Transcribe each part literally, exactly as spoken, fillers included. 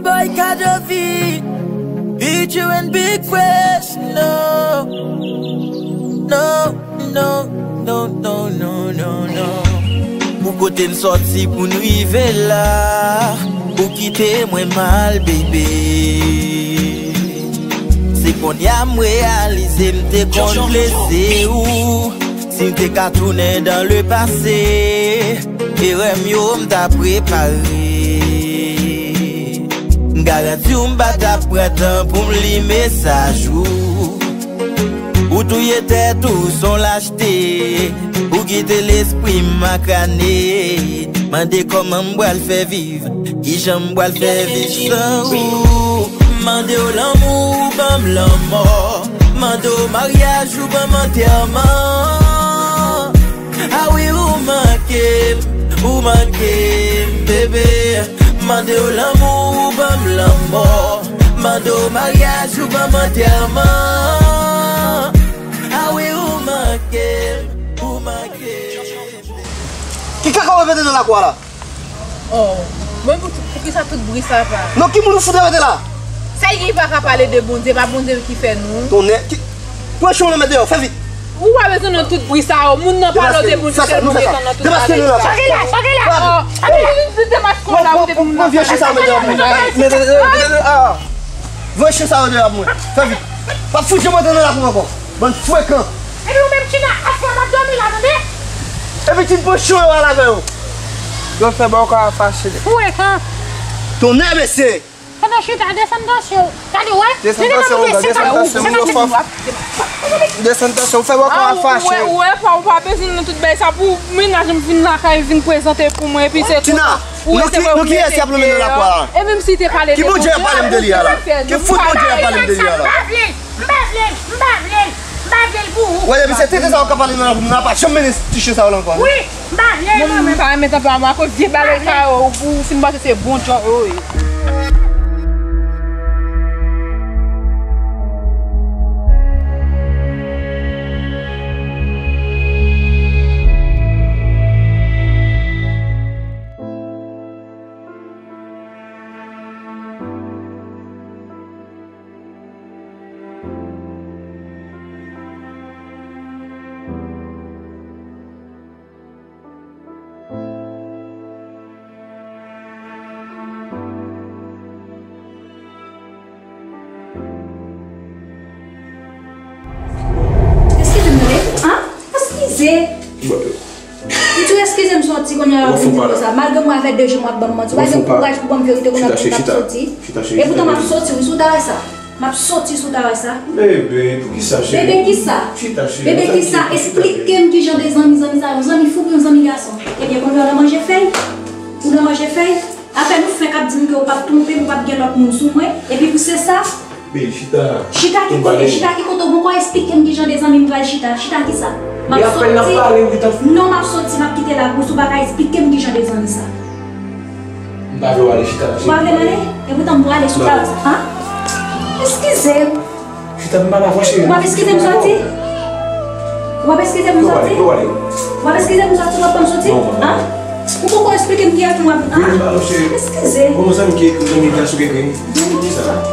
Boy Kadovi, featuring Big Fresh, no. No, no, no, no, no, no, no. Pou kote n sòti pou n rive la, ou kite mwen mal, bebe. Se kounye a m reyalize m te konn blese ou. Si m te ka tounen dan le pase, erè m yo m ta prepare. M garanti w m pa t ap pran tan pou m li mesaj ou. Ou touye tèt ou, s on lachte. Ou kite lespri m akrane. Mande kòman m pral fè viv, kijan m pral fè viv san ou. Mande w lanmou, ou ban m lanmò. Mande w maryaj, ou ban m antèman. Ah wi, ou manke m, ou manke m, bebe. Mande w lanmou, ou ban m lanmò. Mande w maryaj, ou ban m antèman. Ah wi, ou manke m, ou manke m, bebe. Ki kaka w mete nan lakou a la? Oh, mwen pou, poukisa tout bri sa pa? Non, ki moun ou fout mete la? Sa ki pa ka pale de Bondye, pa Bondye ki fè nou. Tonnè, ki, pran chen w nan mèt deyò, fè vit. Ou pa bezwen nan tout bri sa yo. Moun nan pa lòt moun ki fè nou desann nan tout bagay sa. Depaske nou la. Chage la, chage la. Oh, chage la. Ou vin di demaske w la, ou depi moun nan. Pran vye chen sa w mete deyò pou mwen. Mete, mete, mete, ah. Voye chen sa yo deyò pou mwen. Fè vit. Pa fout janm antre nan lakou ankò. Bann frekan. Epi ou menm Chita, ap fè m ap dòmi la, tande? Epi ti pran chen yo al avè yo. Yo fè bò kò a fache. Frekan. Tonnè mesye. Tande Chita, desann tansyon. Gade, wè. Desann tansyon, desann tansyon, moun yo fò. Desann tansyon, ou fè bò kò a fache. Ou wè, ou wè, pa, ou pa bezwen nan tout bagay sa pou mennaj m vin lakay, vin prezante pou mwen, epi se Tina, nou ki, nou kiyès y ap lonmen nan lakou a la? E menm si te pale de Bondye, ki Bondye y ap pale m de li a la? Ki fout Bondye y ap pale m de li a la? M pa vle l, m pa vle l, m pa vle l, m pa vle l pou ou. Wè, depi se tenten sa w ka pale nan lakou, m pa janm mennen ti chen sa yo la ankò. Wi, m pa vle l, mwen menm. Mwen pa renmen tanperaman akoz vye bagay sa yo, ou fin panse se bon jan yo ye. Eskize m tande. An? Eskize. Ou tou eskize m soti kounye a w ap vin di m konsa. Malgre mwen avè de je m w ap ban m manti. Ou pa gen kouraj pou ban m verite kounye a w ap di m ap soti. Epoutan m ap soti wi, si w ta wè sa. M ap soti si w ta wè sa. Bebe, poukisa cheri? Bebe kisa? Chita cheri. Bebe kisa? Esplike m kijan de zanmi, zanmi sa yo. Zanmi fi oubyen zanmi gason? Ebyen kounye a w nan manje fèy? Ou nan manje fèy? Apèn ou fenk ap di m ke ou p ap twonpe m, ou p ap gen lòt moun sou mwen. Epi pou se sa? Bebe, chita. Chita ki kote? Chita ki kote? Ou poko esplike m kijan de zanmi m pral chita. Chita kisa? M ap soti. Non, m ap soti, m ap kite la pou si w pa ka esplike m kijan de zanmi sa. M pa vle w ale, chita. Ou pa vle m ale? Epoutan m prale sou kay sa. An? Eskize m. Chita, m pa la, cheri. Ou p ap eskize m soti? Ou p ap eskize m soti? Ou p ap eskize m soti? Ou p ap ban m soti? An? Ou poko esplike m kiyès mwen ap, an? Eskize. Bon, zanmi ki ekri, zanmi gason ki ekri. Zanmi gason.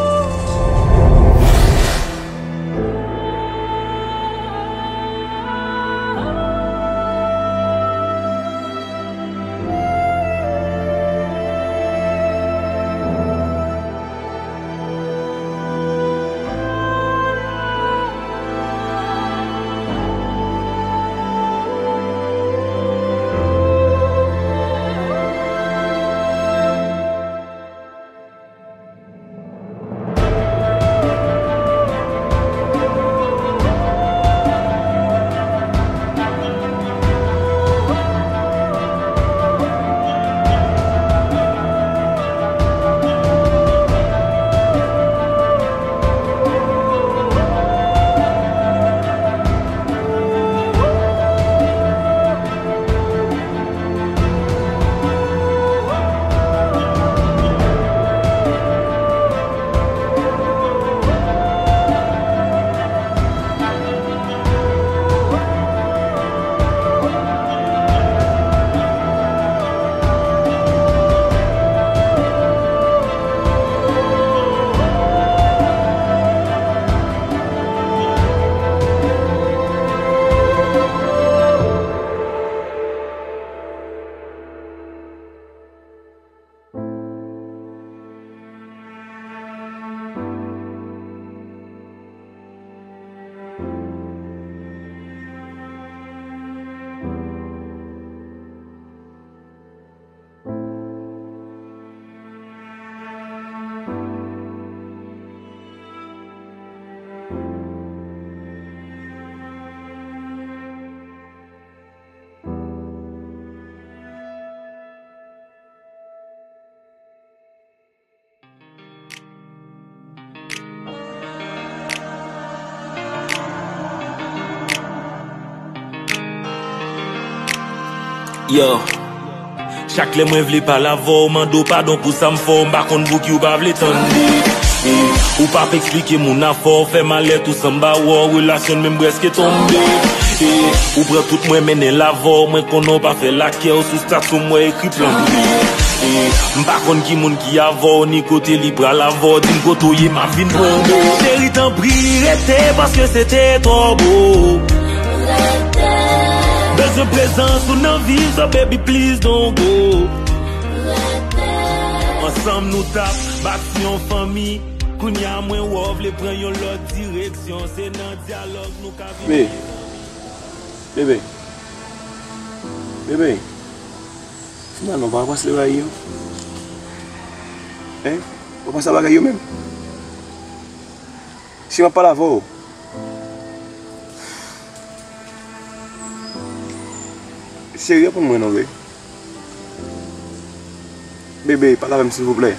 Yo. Chak lè mwen vle pale avè w, mande w padon pou sa m fè w, m pa konn pouki w pa vle tande. E, ou p ap eksplike moun afè w, fè m alèt ou sanba wè w, relasyon n menm prèske tonbe. E, ou pran tout mwen mennen l avè w, mwen konnen w pa fè lakè w, sou stati w m wè ekri planbe. E, m pa konn ki moun ki avè w, ni kote li pral avè w, di m kote w ye, m ap vin pran w. Cheri, tanpri, rete, paske se te twò bo. Bezwen prezans ou nan vi, so baby, please don't go. Ansanm nou t ap bati yon fanmi. Kounye a mwen wè w vle pran yon lòt direksyon. Se nan dyalòg nou ka vin. Bebe. Bebe. Bebe. Finalman, pa pase bagay yo. Hein? Pa pase bagay yo menm. Si m ap pale avè w. Cheri, reponn mwen non, bebe. Bebe, pale avè m, silvouplè.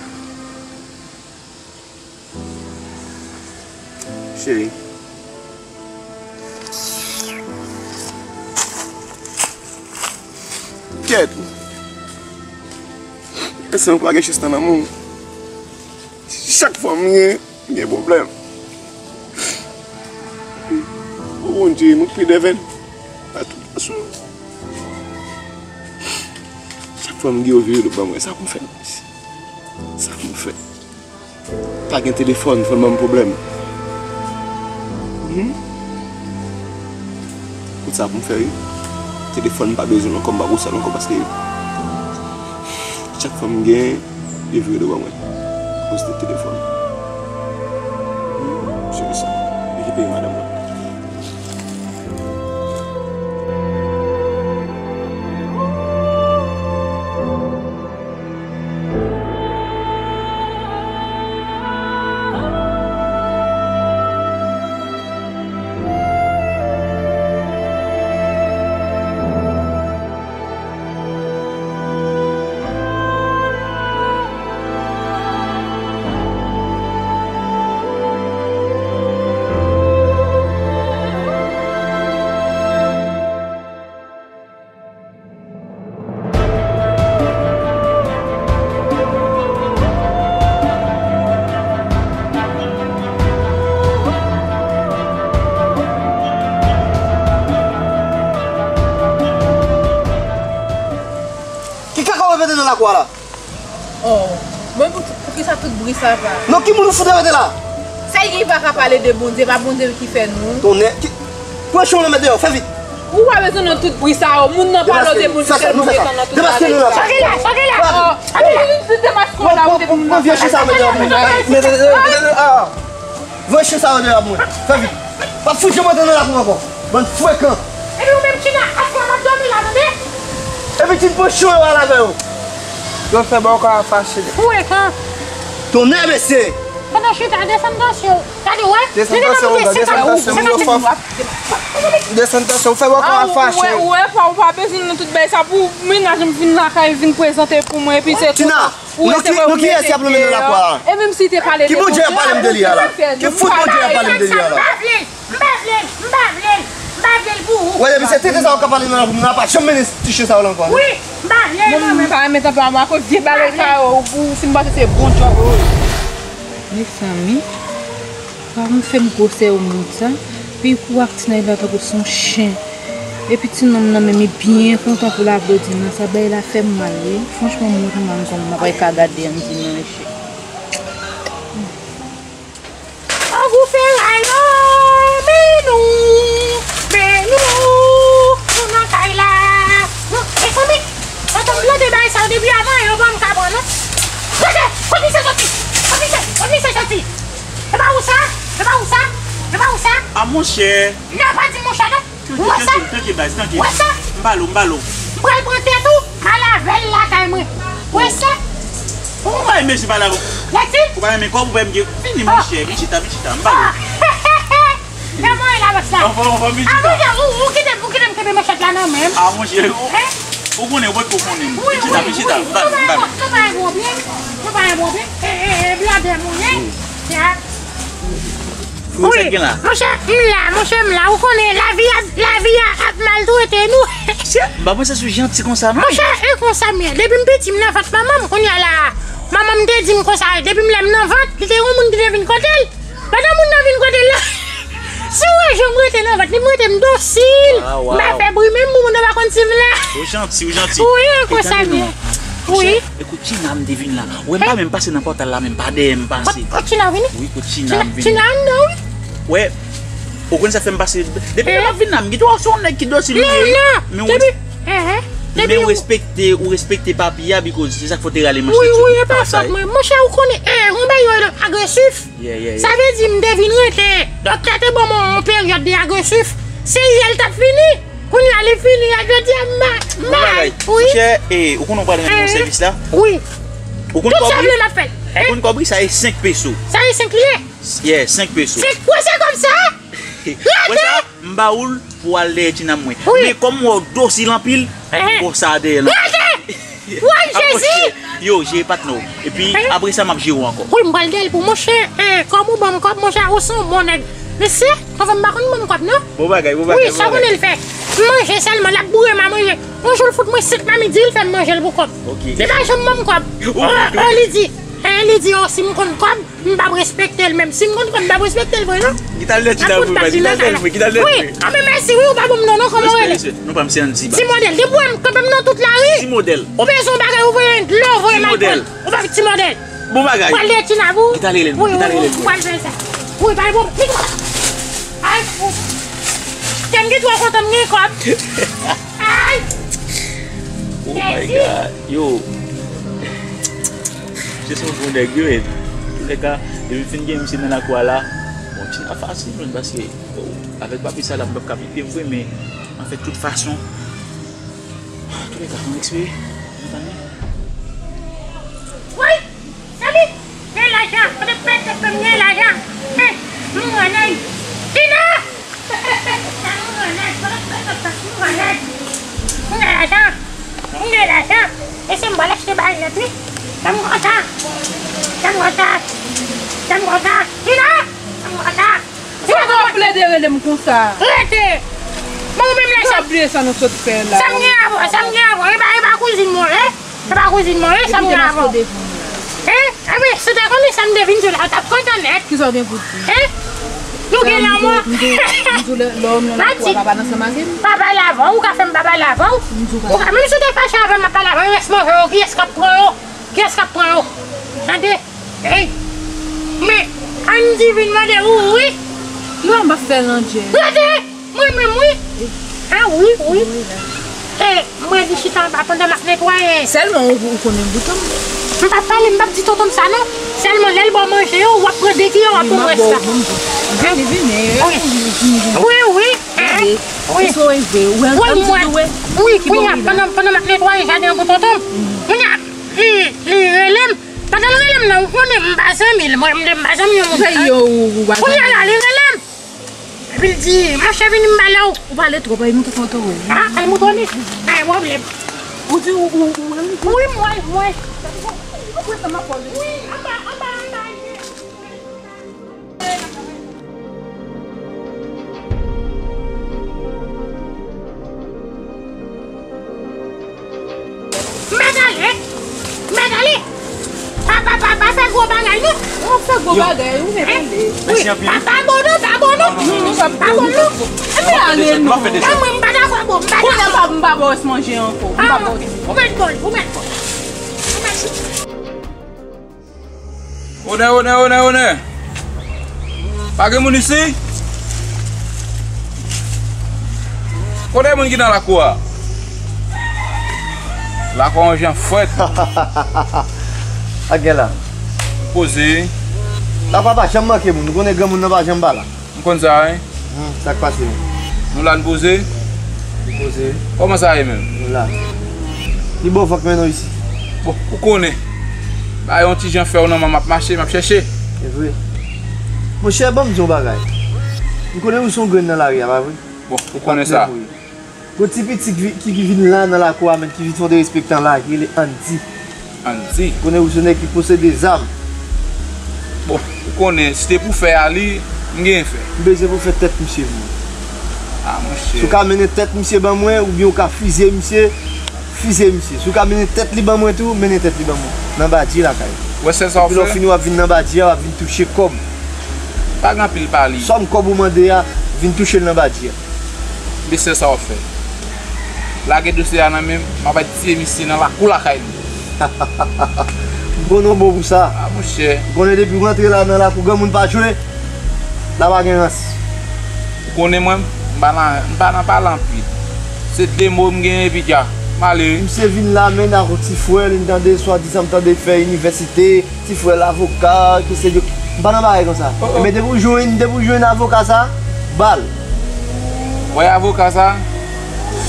Cheri. Kèt. Èske nou pa gen chans nan lanmou? Chak fwa m gen, m gen pwoblèm. O Bondye, mwen kriye dèvèn. A tout fason. Chak fwa m gen, yo vire do ban mwen. Sa pou m fè? Sa pou m fè? Pa gen telefòn, fò l ban m pwoblèm. Hmm? Kout sa pou m fè, wi. Telefòn, m pa bezwen l ankò, m pa pou sa l ankò, paske chak fwa m gen, yo vire do ban mwen. Akoz de telefòn. Hmm? Se sa. Ekipe madanm mwen. Ki kaka w ap mete nan lakou a la? Oh, mwen pou, poukisa tout bri sa pa? Non, ki moun ou fout mete la? Se ki pa ka pale de Bondye, pa Bondye ki fè nou. Tonnè, ki, pran chan w nan mèt deyò, fè vit. Ou pa bezwen nan tout bri sa yo, moun nan pale de moun ki fè nou desann nan tout bagay sa. Chòke la, chòke la. Oh, chòke la. Pran vye chen sa yo mete la pou mwen. Mete, mete, mete, ah. Voye chen sa yo deyò pou mwen. Fè vit. W ap fout janm antre nan lakou ankò. Bann frekan. Epi ou menm Tina, aswè a m ap dòmi la, tande? Epi Tina pran chan yo al avè yo. Yo fè bòkò a fache. Frekan. Tonnè mesye. Pandan chita, desann tansyon. Gade, wè. Desann tansyon, desann tansyon, yo fò. Desann tansyon, ou fè bòkò a fache. Ou wè, ou wè, pa, ou pa bezwen nan tout bagay sa pou mennaj m vin lakay, vin prezante pou mwen, epi se Tina. Ou rete wè ou mete deyò. E menm si te pale de Bondye, ki Bondye y ap pale m de li a la? Ki fout Bondye y ap pale m de li a la? M pa vle l, m pa vle l, m pa vle l, m pa vle l pou ou. Wè, depi se tenten sa w ka pale nan lanmou, m pa janm mennen ti chen sa yo la ankò non. Wi, m pa vle l mwen menm. Mwen m pa renmen tanperaman akoz vye bagay sa yo, ou fin panse se bon djòb ou ye. Mezanmi. Papa m fè m gwosè yo moun sa, pi kou ak Tina la tankou se yon chen. Epi ti nonm nan menm li byen kontan pou l ap Dina, sa bay la fè m mal wi. Franchman, mwen konn m konn m pa ka gade Dina mesye. An gou feray la, men nou, men nou, nou nan kay la. Nou, mezanmi, pandan m tande bagay sa yo depi avan, yo pa m ka pran non. Kote, kote misye soti? Kote misye, kote misye soti? E pa ou sa? E pa ou sa? E pa ou sa? A monchè. Nèg pa di monchè non. Ou wè sa? Trankil, trankil, baz, trankil. Ou wè sa? M pale w, m pale w. M pral pran tèt ou, m al avè l lakay mwen. Ou wè sa? Ou pa renmen jan m pale avè w. Lètil? Ou pa renmen kòb, ou pa renmen gen. Vini, monchè, vin chita, vin chita, m pale w. Lè mwen la bòs la. Anfòm, anfòm, vin chita. A monchè, ou, ou kite, ou kite m kenbe manchèt la nan men m. A monchè, ou, ou konnen, ou poko konnen. Wi, wi, wi. Vin chita, vin chita, m pale w, m pale w. Nou pa gen pwoblèm. Nou pa gen pwoblèm. E, e, e, blòdè mouye. Ya. Wi, sa k gen la? Monchè, m la, monchè, m la. Ou konnen, lavi a, lavi a ap maltrete nou. Chè, m pa panse sou janti konsa, non. Monchè, e konsa m ye. Depi m piti, m nan vant manman m, kounye a la. Manman m te di m konsa, depi m lè m nan vant, li te gen yon moun ki te vin kote l. Pandan moun nan vin kote l la, si w wè jan m rete nan vant li, m rete m dosil. M pa fè bri, menm moun nan pa konn si m la. Ou janti, ou janti. Wi, e konsa m ye. Wi. Ekout, Tina, m te vin la. Ou wè m pa menm pase nan pòtal la, menm pa dèyè m pase. Kot, kot Tina vini? Wi, kot Tina, m vini. Tina anndan, wi. Wè, ou konn sa fè m pase. Depi lè m ap vin la, m gentan wè se yon nèg ki dosil, wi. Non, non. Men ou depi, men ou respekte, ou respekte papi a, because se sa k fè w te rale manch li tou. Wi, wi, e pa fòt mwen. Monchè, ou konnen, e, yon bagay yo rele agresif. Sa vle di m te vin rete. Doktè te ban mwen yon peryòd de agresif. Se yè l t ap fini. Kounye a li fini a jodi a m ma-, m bagay. Wi. Monchè, e, ou konnen w pral rann mwen sèvis la? Wi. Ou konn kòb li? Tout sa vle m ap fè l. Ou konn kòb li? Sa e senk peso. Sa e senk li ye? Yeah, senk peso. Senk, wè se kòb sa? Wè sa? M ba ou l pou w al dèyè Tina mwen. Wi. Men kòm m wè w dosil anpil, m ba w sa dèyè l. Rete! Woy, Jezi! Yo, jere patnè w. Epi, apre sa, m ap jere w ankò. Wi, m pral dèyè l pou monchè. E, kòm ou ban m kòb, monchè, ou se yon bon nèg. Mesye, anfen, m pa konn ban m kòb, non. Bon bagay, bon bagay. Wi, sa konnen l fè. M manje sèlman, l ap boure m a manje. Yon jou, l fout mwen senk mamit di, l fè m manje l pou kòb. Li pa janm ban m kòb. Oh, oh, li di. E, li di, oh, si m konn kòb, m p ap respekte l menm. Si m konn kòb, m p ap respekte l vre, non. Ki t al dèyè Tina vre, ki t al dèyè vre, ki t al dèyè vre. Wi, anben mèsi, wi, ou pa ban m non, non, kòman w rele? Ti modèl. Ti modèl. Ti modèl, depi w wè m kanpe m nan tout lari. Ou bezwen yon bagay, ou voye dlo, voye m al pran l. Ou pa ti modèl. Bon bagay. Pral dèyè Tina pou. Ki t al rele l, ki t al rele l. Wi, wi, wi, pral bon. Ay, fou. Kè m gen twò kontan m gen kòb. Ay! Oh my God. Yo. Misye se yon gwo nèg, wi. Antoulèka, depi m fin gen misye nan lakou a la, bon, Tina fasil jwenn paske, oh, avèk papi sa la, m p ap ka pete vre, men, anfen, tout fason, antoulèka, ann espere, nou tann li. Woy! Salut! Gen lajan, kote pèt pèt mwen gen lajan. Hen, m renmen. Tina! Sa m renmen, kote pèt pèt mwen renmen. M gen lajan. M gen lajan. E se m pral achte bagay nèt wi. Sa m kontan. Sa m kontan. Sa m kontan. Tina! Sa m kontan. Poukisa w ap plede rele m konsa? Rete! Bon, ou menm lè sa. Ou bliye sa nou sot fè la. Sa m gen avè w, sa m gen avè w. E pa, e pa kouzin mwen, e? E pa kouzin mwen, e? Sa m gen avè w. E? Ebyen, si w te konnen sa m te vin di w la, w t ap kontan nèt. Kisa w gen pou di? E? Nou gen lanmò. M di w, m di w lè, lè w nan lakou a, papa nan ansanm avè m. Pa pale avè w, ou ka fè m pa pale avè w. M di w pa. Ou ka, menm si w te fache avè m, m ap pale avè w, rès manje yo, kiyès k ap pran yo? Kiyès k ap pran yo? Tande. Ey, men, Andy vin mande ou, wi. Non, m ap fè l, Angel. Rete! Mwen menm, wi. A, wi, wi. E, mwen di chita anba pandan m ap netwaye. Sèlman ou, ou konnen bouton m. M p ap pale, m p ap di tonton m sa, non. Sèlman lè l ba w manje yo, w ap pran de kiyè, w ap pran rès la. Vini, vini. Wi, wi. Wi. Wi, mwen, wi, kounye a, pandan, pandan m ap netwaye jaden an pou tonton m, kounye a, li, li rele m. Pandan l rele m nan, ou konnen m pa zanmi l, mwen, m pa zanmi yon moun. Yo, ou pa zanmi. Kounye a la, li rele m. Epi l di, monchè, vini m pale w. Ou pale twòp, ay, mouton tonton w. A, ay, mouton li. Pa gen pwoblèm. Ou di, ou, ou, ou, ou. Wi, mwen, mwen. Ou pran sa m ap pale. Wi, anba, anba, anba. Mèt ale! Mèt ale! Pa, pa, pa, pa fè gwo bagay, non! Ou fè gwo bagay, ou fè pale. Mèsi anpil. Pa, pa bon, non, pa bon, non! Pa bon, non! Epi ale, non! Mwen, mwen, m pa dakò, bon, m pa dakò. Kounye a, m pa, m pa ba w manje ankò. M pa ba w. Ou mèt bon, ou mèt bon. Ou mèt. Onè, onè, onè, onè. Pa gen moun isi? Kote moun ki nan lakou a? Lakou a yon jan frèt. Sa gen la? Poze. Lakou a pa janm manke moun. Ou konnen granmoun nan pa janm pa la. M konn sa, wi. Hmm, sa k pase menm? Nou la, n poze? Nou poze. Kòman sa ye menm? Nou la. Ki bò fòk mennen w isi? Bon, ou konnen. Bay yon ti jan fè w nan men m ap mache, m ap chèche. Se vre. Monchè, ban m di w yon bagay. M konnen ou se yon grenn nan lari a, pa vre? Bon, ou konnen sa. Gon ti pitit ki, ki, ki vin la nan lakou a, men ki vin fè yon derespektan la, ki rele Andy. Andy. Konnen ou se nèg ki posede zam. Bon, ou konnen, si te pou fè a li, M gen fè. M bezwen pou fè tèt misye pou mwen. Ah, monchè. Si w ka mennen tèt misye ban mwen, oubyen w ka fizye misye, fizye misye. Si w ka mennen tèt li ban mwen tou, mennen tèt li ban mwen. Nan badji lakay. Ou wè sèl sa w fè? Epi lè w fini, w ap vin nan badji a, w ap vin touche kòb. Pa gen anpil pale. Sòm kòb ou mande a, vin touche l nan badji a. Men sèl sa w ap fè. Lage dosye a nan men m, m ap al tiye misye nan lakou lakay li. M konnen w bon pou sa. Ah, monchè. M konnen depi w rantre la nan lakou, granmoun pa jwe. La pa gen rans. Ou konnen mwen, m pa nan, m pa nan pale anpil. Se de mo m genyen epi dja. M ale wi. Misye vin la, men ak yon ti frè li, m tande, swadizan m tande fè inivèsite, ti frè l avoka, ki se yo. M pa nan bagay konsa. Oh, oh. Men depi w jwenn, depi w jwenn avoka sa, bal. Wè avoka sa,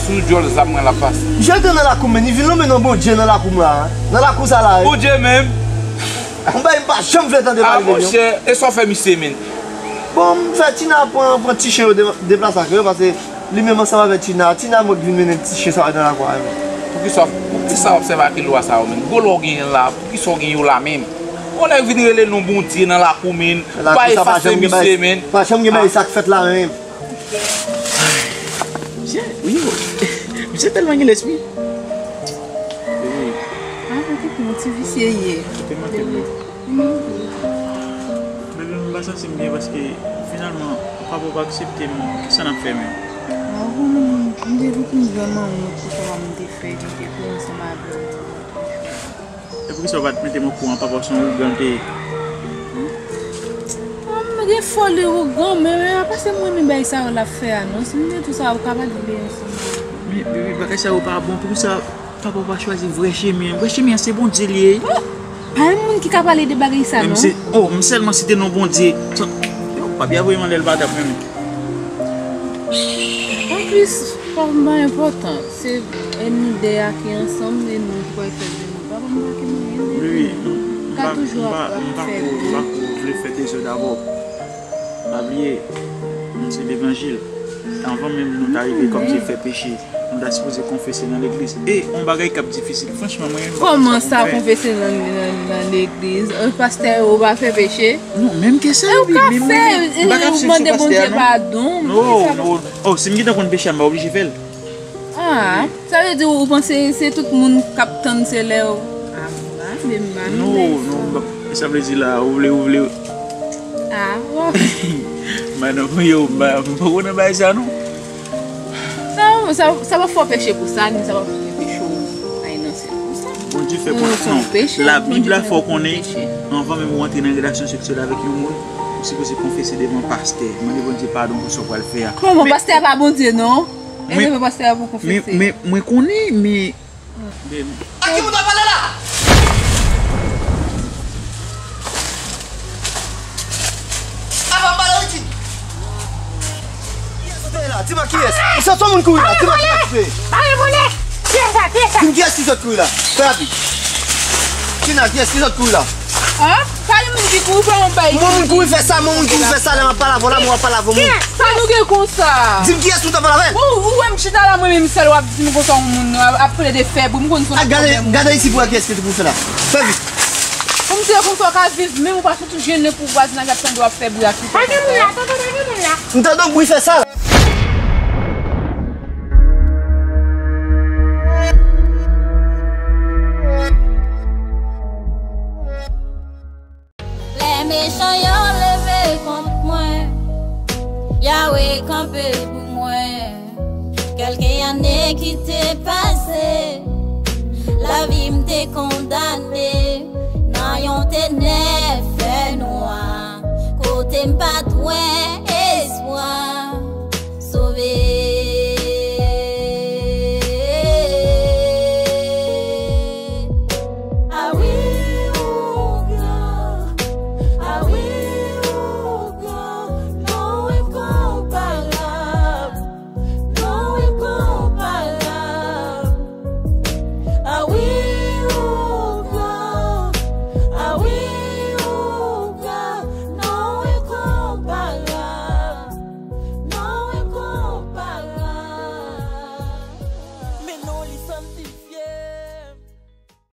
sou djòl zam mwen l ap pase. Misye te nan lakou m, men li vin lonmen non Bondye nan lakou m la, nan lakou sa la. Bondye menm. Yon bagay m pa janm vle tande pale de li, non. Ah, monchè, e sa w fè misye, menn? Bon, m fè Tina pran, pran ti chen yo de-, deplase ak yo, paske li menm ansanm avèk Tina. Tina mwen ki vin mennen ti chen sa yo nan lakou a, menn. Poukisa, poukisa w ap sèvi ak lwa sa yo, menn? Gwo lwa w genyen la, poukisa w gen yo la, menn? Yon nèg vin rele non Bondye nan lakou, menn. Ou pa efase misye, menn. Pa janm gen bagay sa k fèt la, menn. Misye, wi, misye tèlman gen lespri. Wi. Ah, men kite yon ti visye ye. Kite manke m. Bebe, m pa santi m byen paske finalman papa w pa aksepte m. Kisa n ap fè menm? Ah, bon, m te vin konn vrèman wont pou sa m te fè, li te konnen se madanm. E poukisa w pa t mete m okouran papa w se yon ougan l te ye? Ah, m gen fòl ougan, men, men apa se mwen menm bagay sa yo l ap fè a, non? Si m te tou sa, ou ka pa t vle ansanm. Men, bebe, bagay sa yo pa bon, poukisa papa w pa chwazi vrè chemen an? Vrè chemen an se Bondye l ye. Oh, pa gen moun ki ka pale de bagay sa, non. Men m se, oh, m sèlman site non Bondye. Sa, yo, papa a voye m anlè l pa t ap renmen. Anplis, pa m pa enpòtan. Se ènmi dèyè a ki ansanm, e nou ki pral fè de nou. Papa m pa ki manyen de nou. Wi, wi, m, m pa, m pa, m pa ko, m pa ko vle fè dezòd avè w. Pa bliye, nou se levanjil. Anvan menm nou ta rive kòmsi fè peche, nou ta sipoze konfese nan legliz. E yon bagay k ap difisil. Franchman, mwen menm m pa konn sa pou m fè. Kòman sa, konfese nan, nan, nan legliz? Pastè yo pa fè peche? Non, menm ke sa, wi, men mwen, m pa ka ap swiv sou pastè a, non. Non, non. Oh, si m gentan konn peche a, m pa oblije fè l. Ah, sa vle di ou panse se tout moun k ap tann se lè yo. Ah, ah, men m pa nan bagay sa. Non, non, sa vle di la, ou vle, ou vle. Ah, bon. Madanm, yo, m pa, m poko nan bagay sa, non. Sa, sa, sa pa fè w peche pou sa, ni sa pa fè w peche w bay nan sèl pou sa. Bondye fè pwofesyon. Labib la fè w konnen, anvan menm ou antre nan relasyon seksyèl avèk yon moun, ou sipoze konfese devan pastè, mande Bondye padon pou sa w pral fè a. Kòman, pastè a pa Bondye, non? E devan pastè a pou konfese. Men, men, mwen konnen, men, men. A ki moun w ap pale la? Avan m pale w iti. Kiyès ou te ye la? Di mwen kiyès? Ou se son moun kouri la? Di mwen kiyès ou te ye? Pale vòlè! Kiyès sa? Kiyès sa? Di m kiyès ki sot kouri la? Fè rapid. Tina, kiyès ki sot kouri la? An? Pa gen moun ki kouri fè yon bay. Mwen moun kouri fè sa, mwen moun kouri fè sa, lè m ap pale avè w la, mwen ap pale avè w moun. Sa nou gen konsa? Di m kiyès ou t ap pale avè l? Ou, ou wè m chita la, mwen menm sèl, w ap di m konsa yon moun ap, ap plede fèb, m konn se yon pwoblèm. Gade, gade isi pou wè kiyès ki te pou fè la. Fè vit. Pou m te konsa w ka viv, menm ou pa soti jennen pou vwazinaj ap tande w ap fè bri ak tout. Pa gen moun la, tonton, pa gen moun la. M tande w bri fè sa la. Lè mechan yo leve kont mwen, Yawe kanpe pou mwen. Kèlke ane ki te pase, lavi m te kondane.